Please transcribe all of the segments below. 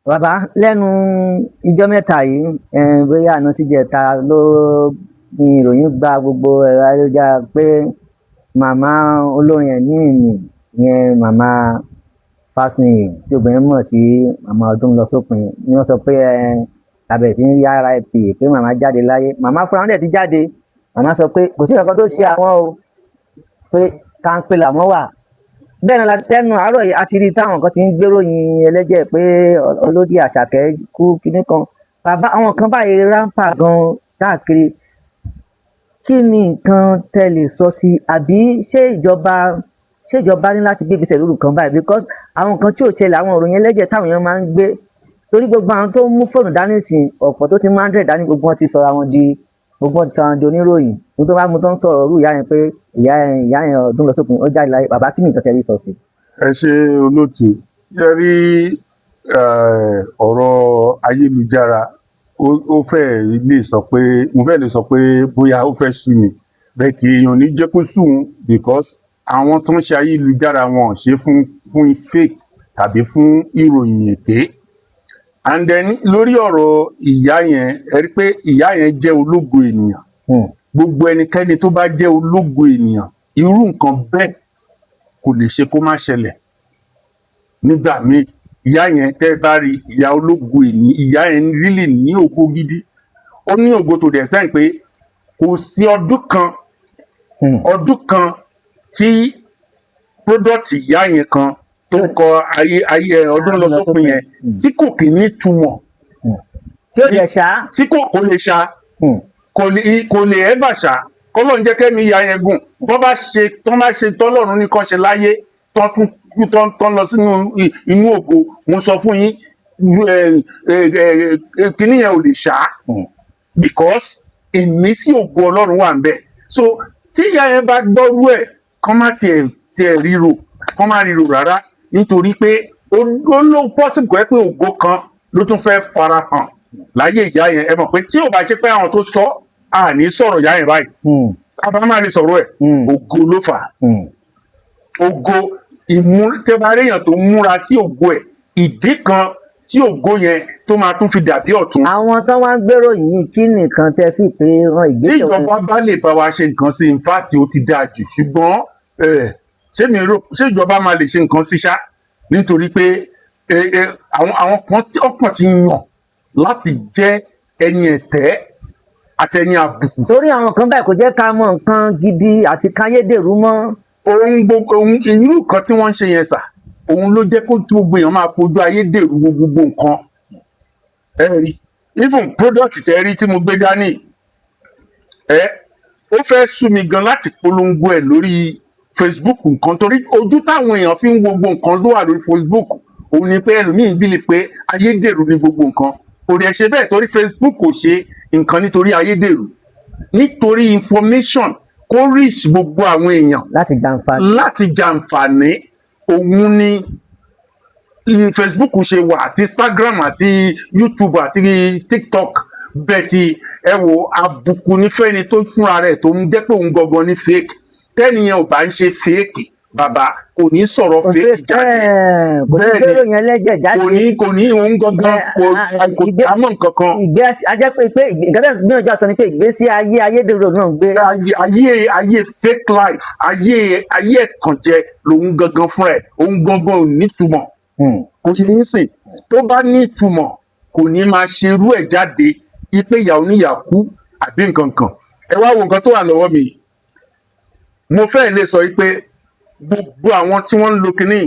Bàbá, lẹ́nu ijọ́ 3 yìí, bóyá àná síjẹta ló ní ìròyìn gba gbogbo ẹ̀rọ ayélujára pé màmá olórin ẹ̀mí nì yẹn, Màmá Fásùnyì, tí obìnrin mọ̀ sí Màmá Ọdún Lọ Sópin, ni wọ́n sọ pé àbẹ̀ tí ń rí RIP pé màmá jáde láyé. Màmá fúnra wọn dẹ̀ ti jáde. Màmá sọ pé kò sí nǹkan tó ṣe àwọn o, pé káńpé làwọn wà. Bẹ́ẹ̀ náà lẹ́nu àárọ̀ yìí, a ti rí táwọn kan ti ń gbéròyìn ẹlẹ́jẹ̀ pé Olódì Àṣàkẹ́ kú kinní kan. Bàbá, àwọn kan báyìí ráńpà gan káàkiri. Kí ni nǹkan tẹ́ lè sọ sí? Àbí ṣé ìjọba ní láti gbé ìgbésẹ̀ lórí nǹkan báyìí? Because àwọn nǹkan tí ò ṣẹlẹ̀, àwọn ìròyìn ẹlẹ́jẹ̀ táwọn èèyàn máa ń gbé, torí gbogbo àwọn tó ń mú fóònù dání sí, ọ̀pọ̀ tó ti mú Android dání, gbogbo wọn ti sọra wọn di oníròyìn. Ní tó bá mú tó ń sọ̀rọ̀ orú ìyá yẹn pé ìyá yẹn Ọdún Lọ Sópin, ó jáde láyé. Bàbá, kí ni nǹkan tẹ́ rí sọ sí? Ẹ ṣe, olóòtú. Ṣe rí ọ̀rọ̀ ayélujára, ó fẹ́ lè sọ pé mo fẹ́ lè sọ pé bóyá ó fẹ́ sú mi bẹ́ẹ̀ tí èèyàn ní jẹ́ kó sú òun, because àwọn tó ń ṣe ayélujára, wọn ò ṣe fún fake tàbí fún ìròyìn èké. And then lórí ọ̀rọ̀ ìyá yẹn, ẹ rí pé ìyá yẹn jẹ́ ológo ènìyàn. Gbogbo ẹnikẹ́ni tó bá jẹ́ ológo ènìyàn, irú nǹkan bẹ́ẹ̀ kò lè ṣe kó má ṣẹlẹ̀ nígbà míì. Ìyá yẹn, tẹ́ ẹ bá rí ìyá ológo ènìyàn, ìyá yẹn really ní ògo gidi. Ó ní ògo tó dẹ̀ sẹ́yìn pé kò sí ọdún kan, ọdún kan tí product ìyá yẹn kan tó ń kọ ayé ayé Ọdún Lọ Sópin yẹn tí kò kì í ní túmọ̀ tí ó dẹ̀ ṣá. Tí kò lè ṣá, kò lè ever ṣá. Kọ́lọ́n jẹ́ kẹ́mi ìyá yẹn gùn. Bọ́ bá ṣe tọ́ bá ṣe tọ́lọ́run ní kàn ṣe láyé, tọ́ tún kú, tọ́ lọ sínú inú ògo, mo sọ fún yín, kíní yẹn ò lè ṣá, because ìmísí ògo Ọlọ́run wà ń bẹ̀. So tí ìyá yẹn bá gbọ́rú ẹ̀, kán má tiẹ̀ ríro, kán má ríro rárá, nítorí pé ó ló possible kó jẹ́ pé ògo kan ló tún fẹ́ fara hàn láyé ìyá yẹn. Ẹ mọ̀ pé tí ò bá ṣe pé àwọn tó sọ, àní sọ̀rọ̀ ìyá yẹn báyìí, a bá má lè sọ̀rọ̀ ẹ̀. Ògo ló fà á. Ògo ìmú tẹ́ bá réèyàn tó múra sí ògo ẹ̀, ìdí kan tí ògo yẹn tó máa tún fi dàbí ọ̀tún. Àwọn tó wá ń gbèrò yìí, kí nìkan tẹ́ fi pé wọn Tí ìgbésẹ̀ wọn? ìjọba bá lè bá wa ṣe nǹkan sí, in fact, ó ti dáa jù. Ṣùgbọ́n ṣé mi rò ṣé ìjọba máa lè ṣe nǹkan sí ṣá? Nítorí pé àwọn kan tí ọkàn ti yàn láti jẹ́ ẹni ẹ̀tẹ́ àtẹni àbùkù. Torí àwọn kan báyìí kò jẹ́ ká mọ nǹkan gidi àti káyédèrú mọ́. Ohun gbogbo, ohun irú kan tí wọ́n ń ṣe yẹn sà, òun ló jẹ́ kó gbogbo èèyàn máa fojú ayédèrú wo gbogbo nǹkan. Ẹ rí even product tẹ́ rí tí mo gbé dání ẹ, ó fẹ́ sú mi gan láti polongo ẹ̀ lórí Facebook nǹkan, torí ojú táwọn èèyàn fi ń wo gbogbo nǹkan tó wà lórí Facebook, òun ni pé ẹlòmíín believe pé ayédèrú ni gbogbo nǹkan. Kò dẹ̀ ṣe bẹ́ẹ̀, torí Facebook kò ṣe nǹkan nítorí ayédèrú, nítorí information kó reach gbogbo àwọn èèyàn láti jàǹfààní. Láti jàǹfààní. Òun ni Facebook ṣe wà, àti Instagram àti YouTube àti TikTok. Bẹ́ẹ̀ tí ẹ wo, àbùkù nífẹ̀ẹ́ ni tó fúnra rẹ̀ tó ń jẹ́ pé òun gangan ní fake. Tẹ́nìyẹn ò bá ń ṣe fake, bàbá, kò ní sọ̀rọ̀ Kò fake jáde. Kò ní Bẹ́ẹ̀ ni. gbèrò yẹn lẹ́jẹ̀ jáde. Kò ní òun gangan kò jámọ́ nǹkan kan. Ìgbé ajẹ́ pé nǹkan tẹ́ gbìyànjú àsọ ni pé ìgbésí ayé ayédèrú náà ń gbé. Ayé fake life, ayé ẹ̀tànjẹ lòun gangan fúnra ẹ̀. Òun gangan ò nítumọ̀. Kò sí ní sìn tó bá ní ìtumọ̀, kò ní máa ṣe irú ẹ̀ jáde ipe ìyá oníyà kú àbí nǹkan kan. Ẹ wá wo nǹkan tó wà lọ́wọ́ mi. Mo fẹ́ lè sọ pé gbogbo àwọn tí wọ́n ń lo kinní,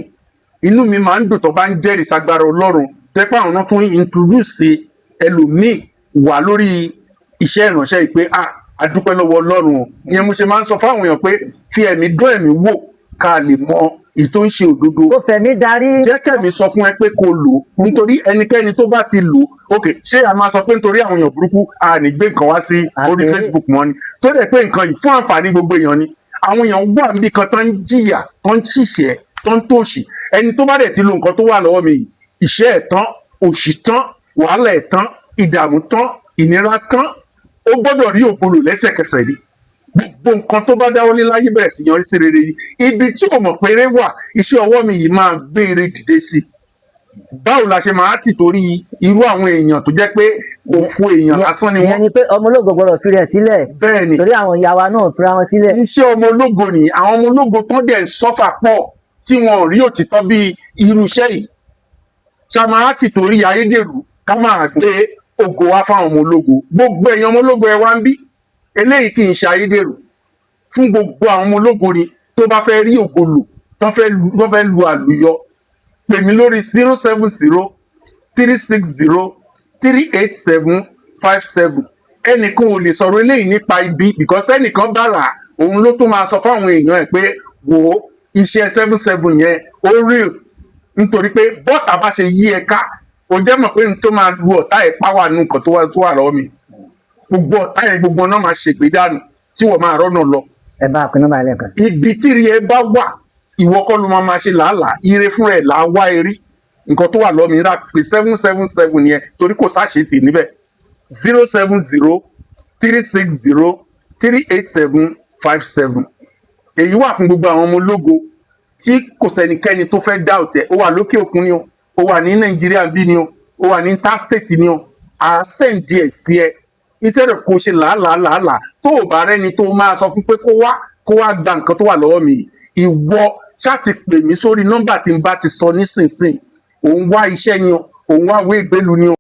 inú mi máa ń dùn tó bá ń jẹ́rìí sagbára Ọlọ́run, tẹ́ pé àwọn náà tún introduce ẹlòmíì wà lórí iṣẹ́ ìránṣẹ́ yìí pé, ah, a dúpẹ́ lọ́wọ́ Ọlọ́run o. Ìyẹn mo ṣe máa ń sọ fáwọn èèyàn pé fi ẹ̀mí dán ẹ̀mí wò, ká lè mọ èyí tó ń ṣe òdodo. Kó fẹ̀mí darí. Jẹ́ kẹ́mi sọ fún ẹ pé kó lò ó, nítorí ẹnikẹ́ni tó bá ti lò ó, ok, ṣé a máa sọ pé nítorí àwọn èèyàn burúkú, a ní gbé nǹkan wá sí orí Facebook mọ́ ni? Tó dẹ̀ pé nǹkan yìí fún àǹfààní gbogbo èèyàn ni. Àwọn èèyàn wà níbi kan tó ń jìyà, tó ń ṣìṣẹ́, tó ń tòṣì. Ẹni tó bá dẹ̀ ti lo nǹkan tó wà lọ́wọ́ mi yìí, ìṣẹ́ ẹ̀ tán, òṣì tán, wàhálà ẹ̀ tán, ìdààmú tán, ìnira tán. Ó gbọ́dọ̀ rí ògbólò lẹ́sẹ̀kẹsẹ̀ ni. Gbogbo nǹkan tó bá dáwọ́lé láyé bẹ̀rẹ̀ sí yọrí sí rere yìí. Ibi tí ò mọ̀ pé eré wà, iṣẹ́ ọwọ́ mi yìí máa gbé eré dìde sí. Báwo la ṣe máa tì torí irú àwọn èèyàn tó jẹ́ pé òfo èèyàn lásán ni Ìyẹn wọ́n? ni pé ọmọ ológo gbọ́dọ̀ fi rẹ̀ sílẹ̀. Bẹ́ẹ̀ ni. Torí àwọn ìyá wa náà fira wọn sílẹ̀. Iṣẹ́ ọmọ ológo ni. Àwọn ọmọ ológo tán dẹ̀ ń suffer pọ̀ tí wọn ò rí òtítọ́ bíi irú iṣẹ́ yìí. Ṣàmàrà tì torí ayédèrú ká máa gbé ògo wá fáwọn ọmọ ológo. Gbogbo èèyàn ọmọ ológo, ẹ wá ń bí. Eléyìí kì í ṣe ayédèrú, fún gbogbo àwọn ọmọ ológo ni. Tó bá fẹ́ rí ògo lò, tó fẹ́ lu àlùyọ, pè mí lórí 07036038757. Ẹnìkan ò lè sọ̀rọ̀ eléyìí nípa ibi, because tẹ́nìkan bá rà á, òun ló tún máa sọ fáwọn èèyàn ẹ̀ pé, wò ó, iṣẹ́ 77 yẹn ó real, nítorí pé bọ́ọ̀tà bá ṣe yí ẹ ká, o jẹ́ mọ̀ pé n tó máa lu ọ̀tá ẹ̀ páwà nù nǹkan tó wà lọ́wọ́ mi, gbogbo ọ̀tá yẹn, gbogbo náà máa ṣègbè dànù tí wọ́n máa rọ́nà lọ. Ẹ bá a pín nọ́mbà lẹ́ẹ̀kan. Ibi tí ire ẹ bá wà, ìwọ kọ́ ló máa ṣe làálàá. Ire fúnra ẹ̀ là á wá erí. Nǹkan tó wà lọ́wọ́ mi rà pé 777 yẹn, torí kò sáṣetì níbẹ̀. 07036038757. Èyí wà fún gbogbo àwọn ọmọ ológo tí kò sẹ́nikẹ́ni tó fẹ́ dá ọ̀tẹ̀. Ó wà lókè òkun ni o, ó wà ní Nàìjíríà bí ni o, ó wà ní interstate ni o, à á send ẹ̀ sí ẹ instead of kó ṣe làálàá làálàá. Tó o bá rẹ́ni tó máa sọ fún pé kó wá gba nǹkan tó wà lọ́wọ́ mi, ìwọ ṣáà ti pè mí sórí nọ́mbà tí n bá ti sọ nísinsìnyí. Òun wá iṣẹ́ ni o, òun wá ìwé ìgbélú ni o.